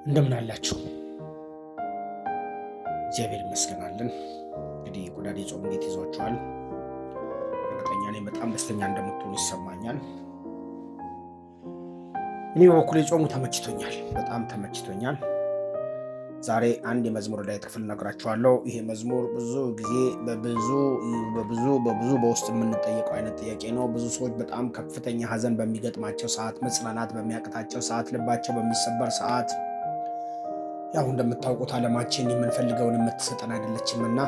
እንደምን አላችሁ? እግዚአብሔር ይመስገናለን። እንግዲህ የሁዳዴ ጾም እንዴት ይዟችኋል? እርግጠኛ ነኝ በጣም ደስተኛ እንደምትሆኑ ይሰማኛል። እኔ በበኩሌ ጾሙ ተመችቶኛል፣ በጣም ተመችቶኛል። ዛሬ አንድ የመዝሙር ዳዊት ክፍል እነግራችኋለሁ። ይሄ መዝሙር ብዙ ጊዜ በብዙ በብዙ በብዙ በውስጥ የምንጠየቀው አይነት ጥያቄ ነው። ብዙ ሰዎች በጣም ከፍተኛ ሐዘን በሚገጥማቸው ሰዓት፣ መጽናናት በሚያቅታቸው ሰዓት፣ ልባቸው በሚሰበር ሰዓት፣ ያው እንደምታውቁት ዓለማችን የምንፈልገውን የምትሰጠን አይደለችምና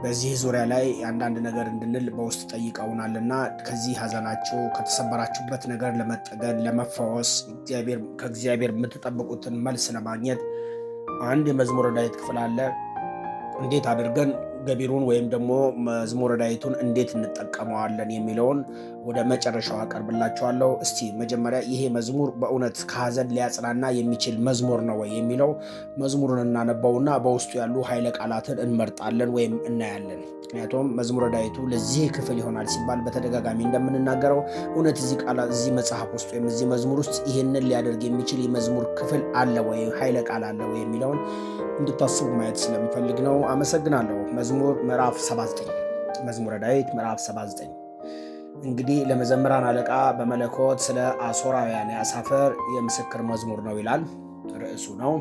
በዚህ ዙሪያ ላይ አንዳንድ ነገር እንድንል በውስጥ ጠይቀውናልና ከዚህ ሐዘናችሁ ከተሰበራችሁበት ነገር ለመጠገን ለመፈወስ ከእግዚአብሔር የምትጠብቁትን መልስ ለማግኘት አንድ የመዝሙረ ዳዊት ክፍል አለ። እንዴት አድርገን ገቢሩን ወይም ደግሞ መዝሙረ ዳዊቱን እንዴት እንጠቀመዋለን የሚለውን ወደ መጨረሻው አቀርብላችኋለሁ። እስቲ መጀመሪያ ይሄ መዝሙር በእውነት ከሐዘን ሊያጽናና የሚችል መዝሙር ነው ወይ የሚለው መዝሙሩን እናነባውና በውስጡ ያሉ ኃይለ ቃላትን እንመርጣለን ወይም እናያለን። ምክንያቱም መዝሙረ ዳዊቱ ለዚህ ክፍል ይሆናል ሲባል በተደጋጋሚ እንደምንናገረው እውነት እዚህ መጽሐፍ ውስጥ ወይም እዚህ መዝሙር ውስጥ ይህንን ሊያደርግ የሚችል የመዝሙር ክፍል አለ ወይ፣ ኃይለ ቃል አለ ወይ የሚለውን እንድታስቡ ማየት ስለምፈልግ ነው። አመሰግናለሁ። መዝሙር ምዕራፍ 79፣ መዝሙረ ዳዊት ምዕራፍ 79። እንግዲህ ለመዘምራን አለቃ በመለኮት ስለ አሦራውያን የአሳፈር የምስክር መዝሙር ነው ይላል፣ ርዕሱ ነው።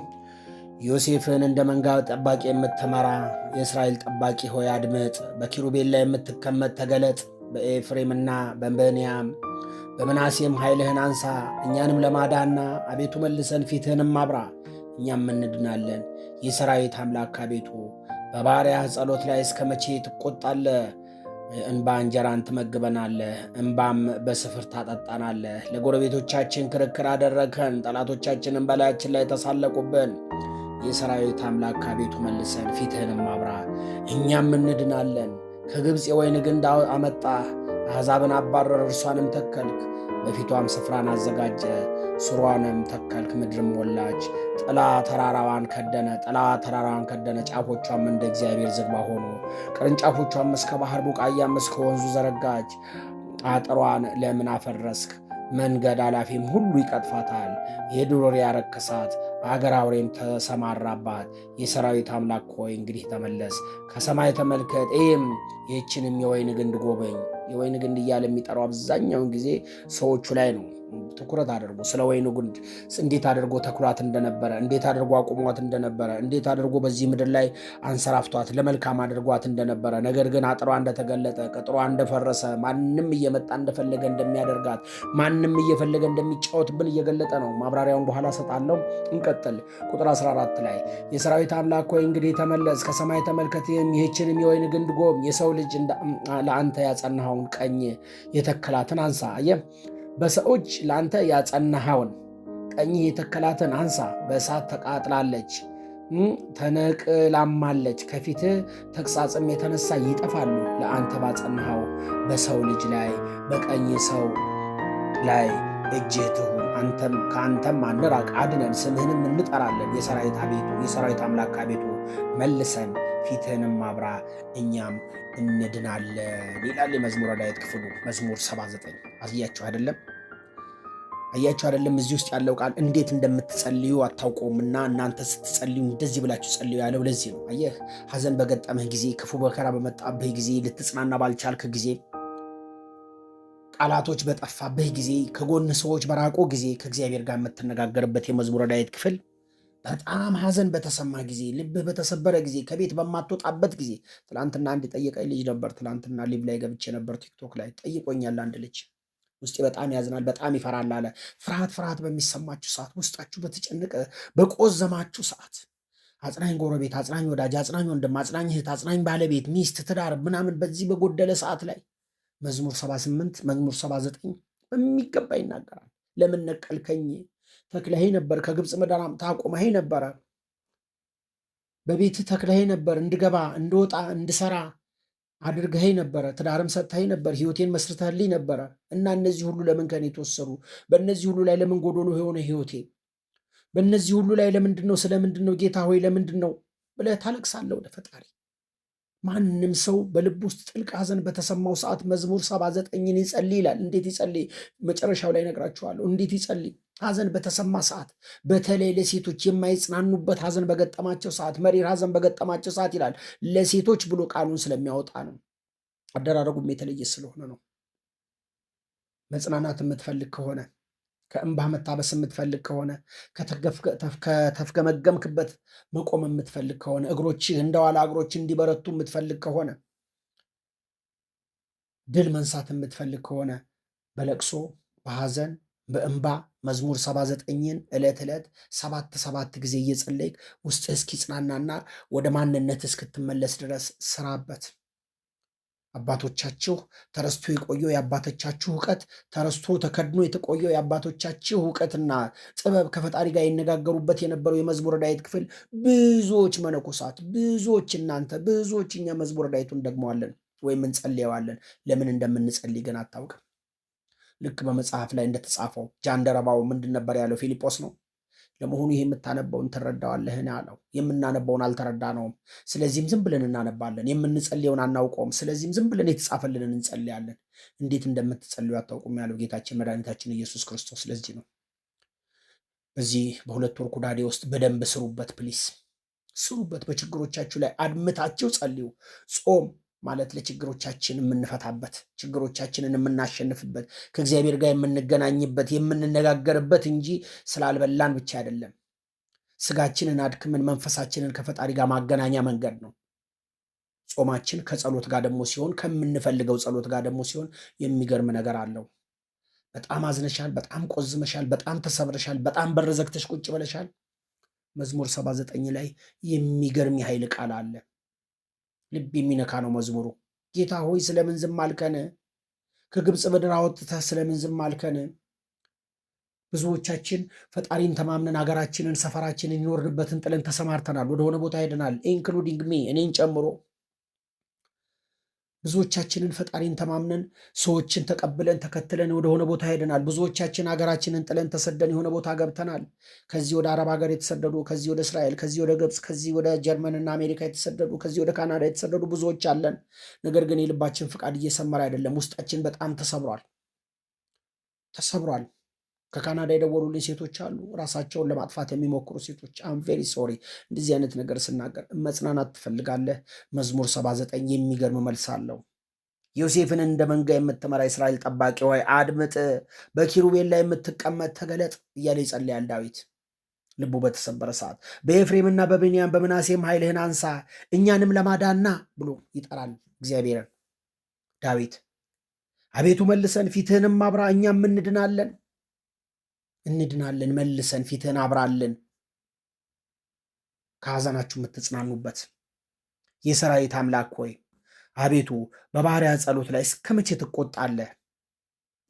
ዮሴፍን እንደ መንጋ ጠባቂ የምትመራ የእስራኤል ጠባቂ ሆይ አድምጥ። በኪሩቤል ላይ የምትቀመጥ ተገለጥ። በኤፍሬምና በብንያም በምናሴም ኃይልህን አንሳ። እኛንም ለማዳና አቤቱ መልሰን፣ ፊትህንም አብራ፣ እኛም እንድናለን። የሰራዊት አምላክ አቤቱ በባሪያህ ጸሎት ላይ እስከ መቼ ትቆጣለህ? እንባ እንጀራን ትመግበናለህ፣ እንባም በስፍር ታጠጣናለህ። ለጎረቤቶቻችን ክርክር አደረግኸን፣ ጠላቶቻችንን በላያችን ላይ ተሳለቁብን። የሰራዊት አምላክ አቤቱ መልሰን፣ ፊትህንም አብራ፣ እኛም እንድናለን። ከግብፅ የወይን ግንድ አመጣህ፣ አሕዛብን አባረር፣ እርሷንም ተከልክ። በፊቷም ስፍራን አዘጋጀ፣ ስሯንም ተከልክ፣ ምድርም ሞላች። ጥላ ተራራዋን ከደነ፣ ጥላ ተራራዋን ከደነ፣ ጫፎቿም እንደ እግዚአብሔር ዝግባ ሆኑ። ቅርንጫፎቿም እስከ ባህር ቡቃያም እስከ ወንዙ ዘረጋች። አጥሯን ለምን አፈረስክ? መንገድ አላፊም ሁሉ ይቀጥፋታል። የዱር ወሬ ያረከሳት፣ አገር አውሬም ተሰማራባት። የሰራዊት አምላክ ሆይ እንግዲህ ተመለስ፣ ከሰማይ ተመልከት፣ ይህም ይህችንም የወይን ግንድ ጎበኝ። የወይን ግንድ እያለ የሚጠራው አብዛኛውን ጊዜ ሰዎቹ ላይ ነው። ትኩረት አድርጎ ስለ ወይኑ ግንድ እንዴት አድርጎ ተክሏት እንደነበረ፣ እንዴት አድርጎ አቁሟት እንደነበረ፣ እንዴት አድርጎ በዚህ ምድር ላይ አንሰራፍቷት ለመልካም አድርጓት እንደነበረ፣ ነገር ግን አጥሯ እንደተገለጠ፣ ቅጥሯ እንደፈረሰ፣ ማንም እየመጣ እንደፈለገ እንደሚያደርጋት፣ ማንም እየፈለገ እንደሚጫወትብን እየገለጠ ነው። ማብራሪያውን በኋላ እሰጣለሁ። እንቀጥል። ቁጥር 14 ላይ የሰራዊት አምላክ ሆይ እንግዲህ ተመለስ፣ ከሰማይ ተመልከት፣ ይህችንም የወይን ግንድ ጎብኝ። የሰው ልጅ ለአንተ ያጸናኸውን ቀኝ የተከላትን አንሳ። አየህ፣ በሰው እጅ ለአንተ ያጸናኸውን ቀኝህ የተከላትን አንሳ። በእሳት ተቃጥላለች፣ ተነቅላማለች። ከፊትህ ተግሣጽም የተነሳ ይጠፋሉ። ለአንተ ባጸናኸው በሰው ልጅ ላይ በቀኝ ሰው ላይ እጅህ ትሁን። አንተም ከአንተም አንራቅ፣ አድነን፣ ስምህንም እንጠራለን። የሰራዊት አቤቱ የሰራዊት አምላክ አቤቱ መልሰን፣ ፊትህንም አብራ፣ እኛም እንድናለን ይላል የመዝሙረ ዳዊት ክፍሉ መዝሙር 79። አያችሁ አይደለም? አያችሁ አይደለም? እዚህ ውስጥ ያለው ቃል እንዴት እንደምትጸልዩ አታውቁምና እናንተ ስትጸልዩ እንደዚህ ብላችሁ ጸልዩ ያለው ለዚህ ነው። አየህ፣ ሐዘን በገጠመህ ጊዜ፣ ክፉ መከራ በመጣብህ ጊዜ፣ ልትጽናና ባልቻልክ ጊዜ፣ ቃላቶች በጠፋብህ ጊዜ፣ ከጎን ሰዎች በራቁ ጊዜ ከእግዚአብሔር ጋር የምትነጋገርበት የመዝሙረ ዳዊት ክፍል፣ በጣም ሐዘን በተሰማ ጊዜ፣ ልብህ በተሰበረ ጊዜ፣ ከቤት በማትወጣበት ጊዜ። ትላንትና አንድ ጠየቀኝ ልጅ ነበር። ትላንትና live ላይ ገብቼ ነበር፣ ቲክቶክ ላይ ጠይቆኛል አንድ ልጅ። ውስጤ በጣም ያዝናል፣ በጣም ይፈራል አለ። ፍርሃት ፍርሃት በሚሰማችሁ ሰዓት፣ ውስጣችሁ በተጨነቀ በቆዘማችሁ ሰዓት፣ አጽናኝ ጎረቤት፣ አጽናኝ ወዳጅ፣ አጽናኝ ወንድም፣ አጽናኝ እህት፣ አጽናኝ ባለቤት፣ ሚስት፣ ትዳር ምናምን በዚህ በጎደለ ሰዓት ላይ መዝሙር 78፣ መዝሙር 79 በሚገባ ይናገራል። ለምን ነቀልከኝ? ተክለኸኝ ነበር፣ ከግብፅ ምድር አምጥተህ አቁመኸኝ ነበረ። በቤትህ ተክለኸኝ ነበር፣ እንድገባ፣ እንድወጣ፣ እንድሰራ አድርገኸኝ ነበረ። ትዳርም ሰጥተኸኝ ነበር፣ ህይወቴን መስርተህልኝ ነበረ እና እነዚህ ሁሉ ለምን ከኔ የተወሰዱ? በእነዚህ ሁሉ ላይ ለምን ጎዶሎ የሆነ ህይወቴ? በእነዚህ ሁሉ ላይ ለምንድን ነው? ስለምንድን ነው? ጌታ ሆይ ለምንድን ነው ብለህ ታለቅሳለህ ወደ ፈጣሪ። ማንም ሰው በልብ ውስጥ ጥልቅ ሐዘን በተሰማው ሰዓት መዝሙር 79ን ይጸልይ ይላል። እንዴት ይጸልይ? መጨረሻው ላይ እነግራችኋለሁ። እንዴት ይጸልይ? ሐዘን በተሰማ ሰዓት፣ በተለይ ለሴቶች የማይጽናኑበት ሐዘን በገጠማቸው ሰዓት፣ መሪር ሐዘን በገጠማቸው ሰዓት ይላል። ለሴቶች ብሎ ቃሉን ስለሚያወጣ ነው። አደራረጉም የተለየ ስለሆነ ነው። መጽናናት የምትፈልግ ከሆነ፣ ከእንባ መታበስ የምትፈልግ ከሆነ፣ ከተፍገመገምክበት መቆም የምትፈልግ ከሆነ፣ እግሮችህ እንደዋላ እግሮች እንዲበረቱ የምትፈልግ ከሆነ፣ ድል መንሳት የምትፈልግ ከሆነ በለቅሶ፣ በሐዘን፣ በእንባ መዝሙር 79ን ዕለት ዕለት ሰባት ሰባት ጊዜ እየጸለይክ ውስጥህ እስኪጽናናና ወደ ማንነት እስክትመለስ ድረስ ስራበት። አባቶቻችሁ ተረስቶ የቆየው የአባቶቻችሁ እውቀት፣ ተረስቶ ተከድኖ የተቆየው የአባቶቻችሁ እውቀትና ጥበብ፣ ከፈጣሪ ጋር ይነጋገሩበት የነበረው የመዝሙረ ዳዊት ክፍል፣ ብዙዎች መነኮሳት፣ ብዙዎች እናንተ፣ ብዙዎች እኛ መዝሙረ ዳዊቱን ደግመዋለን ወይም እንጸልየዋለን። ለምን እንደምንጸልይ ግን አታውቅም። ልክ በመጽሐፍ ላይ እንደተጻፈው ጃንደረባው ምንድን ነበር ያለው? ፊልጶስ ነው። ለመሆኑ ይህ የምታነበውን ትረዳዋለህን? አለው። የምናነበውን አልተረዳነውም። ስለዚህም ዝም ብለን እናነባለን። የምንጸልየውን አናውቀውም። ስለዚህም ዝም ብለን የተጻፈልንን እንጸልያለን። እንዴት እንደምትጸልዩ አታውቁም ያለው ጌታችን መድኃኒታችን ኢየሱስ ክርስቶስ ለዚህ ነው። በዚህ በ2 ወር ኩዳዴ ውስጥ በደንብ ስሩበት፣ please ስሩበት። በችግሮቻችሁ ላይ አድምታችሁ ጸልዩ። ጾም ማለት ለችግሮቻችን የምንፈታበት፣ ችግሮቻችንን የምናሸንፍበት፣ ከእግዚአብሔር ጋር የምንገናኝበት፣ የምንነጋገርበት እንጂ ስላልበላን ብቻ አይደለም። ስጋችንን አድክመን መንፈሳችንን ከፈጣሪ ጋር ማገናኛ መንገድ ነው። ጾማችን ከጸሎት ጋር ደግሞ ሲሆን፣ ከምንፈልገው ጸሎት ጋር ደግሞ ሲሆን የሚገርም ነገር አለው። በጣም አዝነሻል፣ በጣም ቆዝመሻል፣ በጣም ተሰብረሻል፣ በጣም በር ዘግተሽ ቁጭ ብለሻል። መዝሙር 79 ላይ የሚገርም የኃይል ቃል አለ። ልብ የሚነካ ነው መዝሙሩ። ጌታ ሆይ ስለምን ዝም አልከን? ከግብፅ ምድር አወጥተህ ስለምን ዝም አልከን? ብዙዎቻችን ፈጣሪን ተማምነን ሀገራችንን፣ ሰፈራችንን፣ የኖርንበትን ጥለን ተሰማርተናል። ወደሆነ ቦታ ሄደናል። Including me፣ እኔን ጨምሮ። ብዙዎቻችንን ፈጣሪን ተማምነን ሰዎችን ተቀብለን ተከትለን ወደሆነ ቦታ ሄደናል። ብዙዎቻችን ሀገራችንን ጥለን ተሰደን የሆነ ቦታ ገብተናል። ከዚህ ወደ አረብ ሀገር የተሰደዱ፣ ከዚህ ወደ እስራኤል፣ ከዚህ ወደ ግብፅ፣ ከዚህ ወደ ጀርመንና አሜሪካ የተሰደዱ፣ ከዚህ ወደ ካናዳ የተሰደዱ ብዙዎች አለን። ነገር ግን የልባችን ፍቃድ እየሰመረ አይደለም። ውስጣችን በጣም ተሰብሯል፣ ተሰብሯል። ከካናዳ የደወሉልኝ ሴቶች አሉ፣ ራሳቸውን ለማጥፋት የሚሞክሩ ሴቶች። I'm very sorry እንደዚህ አይነት ነገር ስናገር። መጽናናት ትፈልጋለህ? መዝሙር 79 የሚገርም መልስ አለው። ዮሴፍን እንደ መንጋ የምትመራ የእስራኤል ጠባቂ ሆይ አድምጥ፣ በኪሩቤል ላይ የምትቀመጥ ተገለጥ እያለ ይጸልያል ዳዊት ልቡ በተሰበረ ሰዓት። በኤፍሬምና በብንያም በምናሴም ኃይልህን አንሳ፣ እኛንም ለማዳን ና ብሎ ይጠራል እግዚአብሔርን ዳዊት። አቤቱ መልሰን፣ ፊትህንም አብራ፣ እኛም እንድናለን፣ እንድናለን። መልሰን፣ ፊትህን አብራልን። ከሐዘናችሁ የምትጽናኑበት። የሰራዊት አምላክ ሆይ አቤቱ በባሪያህ ጸሎት ላይ እስከ መቼ ትቆጣለህ?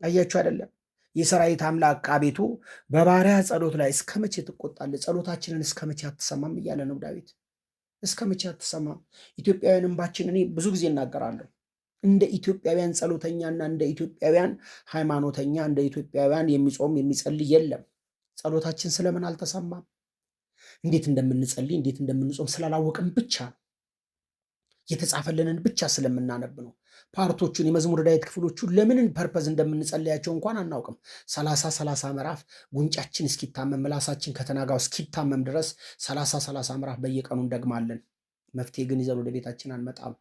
አያችሁ አይደለም? የሰራዊት አምላክ አቤቱ በባሪያህ ጸሎት ላይ እስከ መቼ ትቆጣለህ? ጸሎታችንን እስከ መቼ አትሰማም እያለ ነው ዳዊት። እስከ መቼ አትሰማም? ኢትዮጵያውያን እንባችን፣ እኔ ብዙ ጊዜ እናገራለሁ። እንደ ኢትዮጵያውያን ጸሎተኛና እንደ ኢትዮጵያውያን ሃይማኖተኛ፣ እንደ ኢትዮጵያውያን የሚጾም የሚጸልይ የለም። ጸሎታችን ስለምን አልተሰማም? እንዴት እንደምንጸልይ፣ እንዴት እንደምንጾም ስላላወቅን ብቻ ነው። የተጻፈልንን ብቻ ስለምናነብ ነው። Part ኦቹን፣ የመዝሙረ ዳዊት ክፍሎቹን ለምን purpose እንደምንጸልያቸው እንኳን አናውቅም። 30 30 ምዕራፍ ጉንጫችን እስኪታመም፣ ምላሳችን ከተናጋው እስኪታመም ድረስ 30 30 ምዕራፍ በየቀኑ እንደግማለን። መፍትሄ ግን ይዘን ወደ ቤታችን አንመጣም።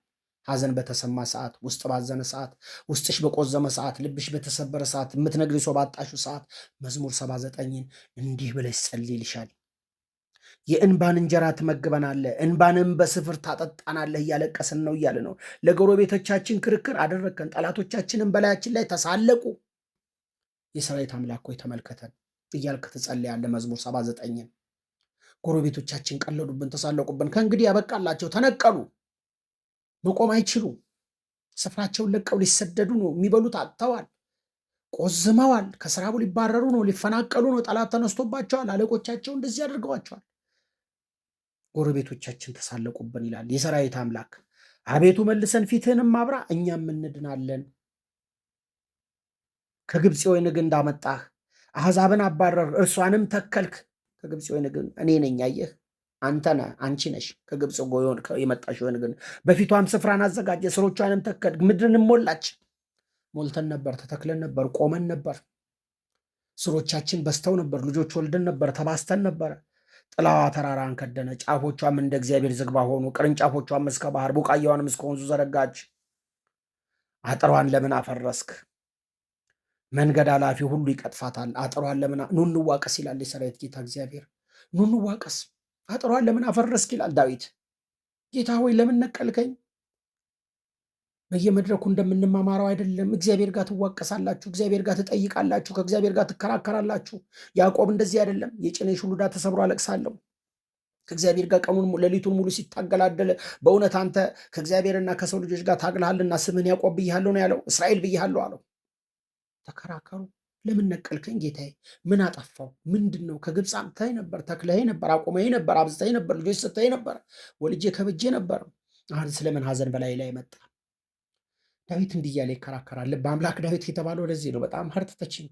ሐዘን በተሰማ ሰዓት፣ ውስጥ ባዘነ ሰዓት፣ ውስጥሽ በቆዘመ ሰዓት፣ ልብሽ በተሰበረ ሰዓት፣ የምትነግሪ ሰው ባጣሽው ሰዓት መዝሙር 79ን እንዲህ ብለሽ ጸልይ ይልሻል። የእንባን እንጀራ ትመግበናለህ፣ እንባንም በስፍር ታጠጣናለህ። እያለቀስን ነው እያለ ነው። ለጎረቤቶቻችን ክርክር አደረግከን፣ ጠላቶቻችንን በላያችን ላይ ተሳለቁ። የሰራዊት አምላክ ሆይ ተመልከተን እያልክ ትጸልያለህ። መዝሙር 79ን ጎረቤቶቻችን ቀለዱብን፣ ተሳለቁብን። ከእንግዲህ ያበቃላቸው፣ ተነቀሉ፣ መቆም አይችሉም። ስፍራቸውን ለቀው ሊሰደዱ ነው። የሚበሉት አጥተዋል፣ ቆዝመዋል። ከስራቡ ሊባረሩ ነው፣ ሊፈናቀሉ ነው። ጠላት ተነስቶባቸዋል። አለቆቻቸው እንደዚህ አድርገዋቸዋል። ጎረቤቶቻችን ተሳለቁብን ይላል። የሰራዊት አምላክ አቤቱ መልሰን፣ ፊትህንም አብራ፣ እኛም እንድናለን። ከግብፅ የወይን ግንድ አመጣህ፣ አሕዛብን አባረርህ፣ እርሷንም ተከልክ። ከግብፅ የወይን ግንድ እኔ ነኝ። አየህ፣ አንተ ነህ፣ አንቺ ነሽ ከግብፅ የመጣሽ የወይን ግንድ። በፊቷም ስፍራን አዘጋጀህ፣ ስሮቿንም ተከልክ፣ ምድርንም ሞላች። ሞልተን ነበር፣ ተተክለን ነበር፣ ቆመን ነበር። ስሮቻችን በዝተው ነበር፣ ልጆች ወልደን ነበር፣ ተባዝተን ነበረ። ጥላዋ ተራራን ከደነ፣ ጫፎቿም እንደ እግዚአብሔር ዝግባ ሆኑ። ቅርንጫፎቿም እስከ ባህር ቡቃያዋንም እስከ ወንዙ ዘረጋች። አጥሯን ለምን አፈረስክ? መንገድ ኃላፊ ሁሉ ይቀጥፋታል። አጥሯን ለምን ኑ እንዋቀስ ይላል የሰራዊት ጌታ እግዚአብሔር። ኑ እንዋቀስ። አጥሯን ለምን አፈረስክ ይላል ዳዊት። ጌታ ሆይ ለምን ነቀልከኝ? በየመድረኩ እንደምንማማረው አይደለም። እግዚአብሔር ጋር ትዋቀሳላችሁ፣ እግዚአብሔር ጋር ትጠይቃላችሁ፣ ከእግዚአብሔር ጋር ትከራከራላችሁ። ያዕቆብ እንደዚህ አይደለም። የጭኔ ሹሉዳ ተሰብሮ አለቅሳለሁ። ከእግዚአብሔር ጋር ቀኑን ሌሊቱን ሙሉ ሲታገላደለ በእውነት አንተ ከእግዚአብሔርና ከሰው ልጆች ጋር ታግልሃልና ስምህን ያዕቆብ ብያለሁ ነው ያለው። እስራኤል ብያለሁ አለው። ተከራከሩ። ለምን ነቀልከኝ ጌታዬ? ምን አጠፋው? ምንድን ነው? ከግብፅ አምጥተኸኝ ነበር፣ ተክለኸኝ ነበር፣ አቁመኸኝ ነበር፣ አብዝተኸኝ ነበር፣ ልጆች ሰጥተኸኝ ነበር፣ ወልጄ ከብጄ ነበር። አሁን ስለምን ሐዘን በላይ ላይ መጣ? ዳዊት እንዲህ እያለ ይከራከራል። ልበ አምላክ ዳዊት የተባለው ለዚህ ነው። በጣም heart touching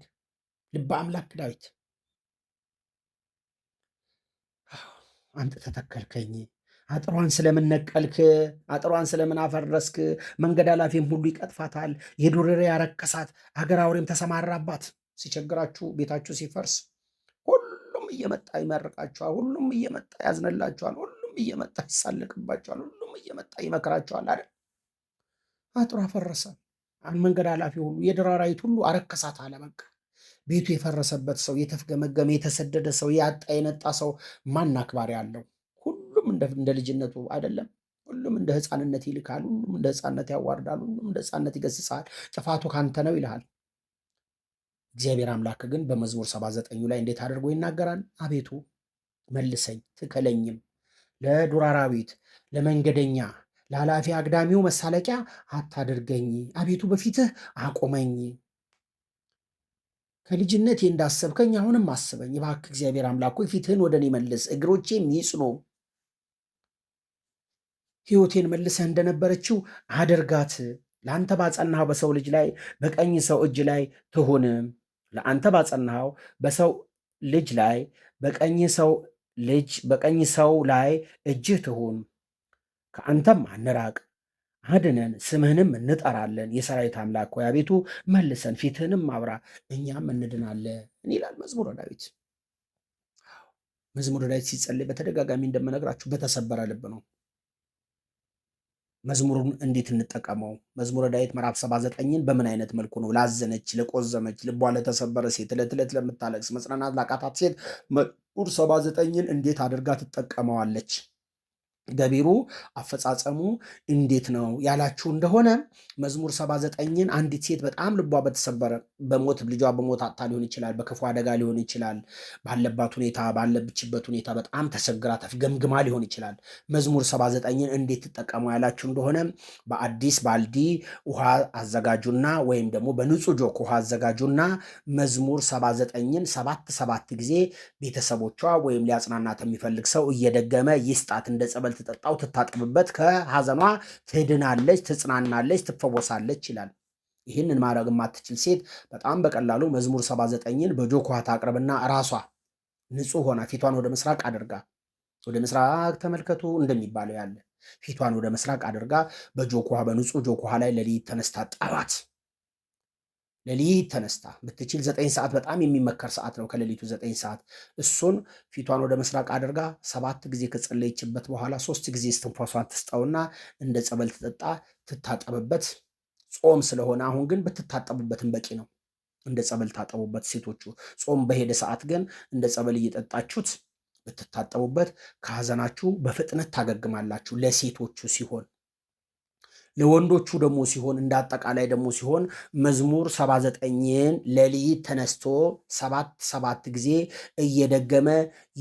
ልበ አምላክ ዳዊት። አንተ ተተከልከኝ፣ አጥሯን ስለምን ነቀልክ? አጥሯን ስለምን አፈረስክ? መንገድ ኃላፊም ሁሉ ይቀጥፋታል። የዱር እሪያ ያረከሳት፣ አገር አውሬም ተሰማራባት። ሲቸግራችሁ ቤታችሁ ሲፈርስ ሁሉም እየመጣ ይመርቃችኋል። ሁሉም እየመጣ ያዝንላችኋል። ሁሉም እየመጣ ይሳለቅባችኋል። ሁሉም እየመጣ ይመክራችኋል አይደል? አጥሯ ፈረሰ። መንገድ ኃላፊ ሁሉ የዱር አራዊት ሁሉ አረከሳት አለ። በቃ ቤቱ የፈረሰበት ሰው፣ የተፍገመገመ የተሰደደ ሰው፣ ያጣ የነጣ ሰው ማን አክባሪ አለው? ሁሉም እንደ ልጅነቱ አይደለም። ሁሉም እንደ ሕፃንነት ይልካል። ሁሉም እንደ ሕፃንነት ያዋርዳል። ሁሉም እንደ ሕፃንነት ይገስጻል። ጥፋቱ ካንተ ነው ይልሃል። እግዚአብሔር አምላክ ግን በመዝሙር 79 ላይ እንዴት አድርጎ ይናገራል? አቤቱ መልሰኝ ትከለኝም፣ ለዱር አራዊት ለመንገደኛ ለኃላፊ አግዳሚው መሳለቂያ አታድርገኝ። አቤቱ በፊትህ አቁመኝ። ከልጅነቴ እንዳሰብከኝ አሁንም አስበኝ። እባክህ እግዚአብሔር አምላክ ሆይ ፊትህን ወደ እኔ መልስ፣ እግሮቼም ይጽኑ። ሕይወቴን መልሰህ እንደነበረችው አድርጋት። ለአንተ ባጸናኸው በሰው ልጅ ላይ በቀኝ ሰው እጅ ላይ ትሁን። ለአንተ ባጸናኸው በሰው ልጅ ላይ በቀኝ ሰው ልጅ በቀኝ ሰው ላይ እጅህ ትሁን። ከአንተም አንራቅ፣ አድነን፣ ስምህንም እንጠራለን። የሰራዊት አምላክ ሆይ አቤቱ መልሰን፣ ፊትህንም አብራ፣ እኛም እንድናለን ይላል መዝሙረ ዳዊት። መዝሙረ ዳዊት ሲጸለይ በተደጋጋሚ እንደምነግራችሁ በተሰበረ ልብ ነው። መዝሙሩን እንዴት እንጠቀመው? መዝሙረ ዳዊት ምዕራፍ 79ን በምን አይነት መልኩ ነው ላዘነች፣ ለቆዘመች፣ ልቧ ለተሰበረ ሴት፣ ዕለት ዕለት ለምታለቅስ፣ መጽናናት ላቃታት ሴት መዝሙር 79ን እንዴት አድርጋ ትጠቀመዋለች? ገቢሩ አፈጻጸሙ እንዴት ነው ያላችሁ እንደሆነ መዝሙር 79ን አንዲት ሴት በጣም ልቧ በተሰበረ በሞት ልጇ በሞት አጥታ ሊሆን ይችላል፣ በክፉ አደጋ ሊሆን ይችላል፣ ባለባት ሁኔታ ባለችበት ሁኔታ በጣም ተቸግራ ተፍገምግማ ሊሆን ይችላል። መዝሙር 79ን እንዴት ትጠቀሙ ያላችሁ እንደሆነ በአዲስ ባልዲ ውሃ አዘጋጁና ወይም ደግሞ በንጹህ ጆክ ውሃ አዘጋጁና መዝሙር 79ን ሰባት ሰባት ጊዜ ቤተሰቦቿ ወይም ሊያጽናናት የሚፈልግ ሰው እየደገመ ይስጣት። እንደ ጸበል ትጠጣው፣ ትታጠብበት፣ ከሐዘኗ ትድናለች፣ ትጽናናለች፣ ትፈወሳለች ይላል። ይህንን ማድረግ የማትችል ሴት በጣም በቀላሉ መዝሙር 79ን በጆክ ውሃ ታቅርብና ራሷ ንጹህ ሆና ፊቷን ወደ ምስራቅ አድርጋ ወደ ምስራቅ ተመልከቱ እንደሚባለው ያለ ፊቷን ወደ ምስራቅ አድርጋ በጆክ ውሃ በንጹህ ጆክ ውሃ ላይ ሌሊት ተነስታ ጠዋት ሌሊት ተነስታ ብትችል 9 ሰዓት በጣም የሚመከር ሰዓት ነው። ከሌሊቱ 9 ሰዓት እሱን ፊቷን ወደ ምስራቅ አድርጋ 7 ጊዜ ከጸለየችበት በኋላ 3 ጊዜ እስትንፋሷን ትስጠውና እንደ ጸበል ትጠጣ፣ ትታጠብበት። ጾም ስለሆነ አሁን ግን ብትታጠቡበትም በቂ ነው። እንደ ጸበል ታጠቡበት ሴቶቹ። ጾም በሄደ ሰዓት ግን እንደ ጸበል እየጠጣችሁት ብትታጠቡበት ከሐዘናችሁ በፍጥነት ታገግማላችሁ። ለሴቶቹ ሲሆን፣ ለወንዶቹ ደግሞ ሲሆን እንደ አጠቃላይ ደግሞ ሲሆን መዝሙር 79ን ሌሊት ተነስቶ 7 7 ጊዜ እየደገመ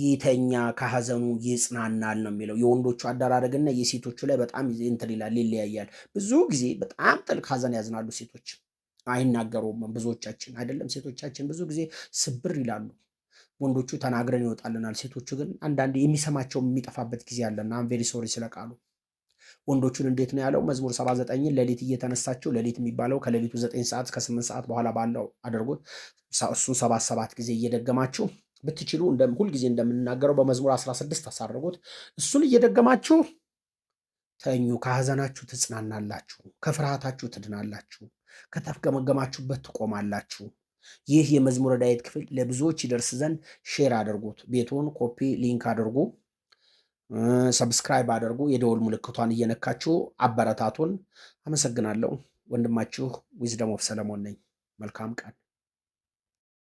ይተኛ ከሐዘኑ ይጽናናል ነው የሚለው። የወንዶቹ አደራረግና የሴቶቹ ላይ በጣም እንትን ይላል፣ ይለያያል። ብዙ ጊዜ በጣም ጥልቅ ሐዘን ያዝናሉ ሴቶች፣ አይናገሩም። ብዙዎቻችን አይደለም ሴቶቻችን ብዙ ጊዜ ስብር ይላሉ። ወንዶቹ ተናግረን ይወጣልናል። ሴቶቹ ግን አንዳንዴ የሚሰማቸው የሚጠፋበት ጊዜ አለና I'm very sorry ስለቃሉ። ወንዶቹን እንዴት ነው ያለው? መዝሙር 79ን ሌሊት እየተነሳችሁ፣ ሌሊት የሚባለው ከሌሊቱ 9 ሰዓት እስከ 8 ሰዓት በኋላ ባለው አድርጎት እሱን 7 7 ጊዜ እየደገማችሁ ብትችሉ ሁልጊዜ እንደምንናገረው በመዝሙር 16 አሳርጉት። እሱን እየደገማችሁ ተኙ። ከሐዘናችሁ ትጽናናላችሁ፣ ከፍርሃታችሁ ትድናላችሁ፣ ከተፍገመገማችሁበት ትቆማላችሁ። ይህ የመዝሙረ ዳዊት ክፍል ለብዙዎች ይደርስ ዘንድ share አድርጉት። ቤቱን copy link አድርጉ፣ subscribe አድርጉ፣ የደወል ምልክቷን እየነካችሁ አበረታቱን። አመሰግናለሁ። ወንድማችሁ Wisdom of ሰለሞን ነኝ። መልካም ቀን።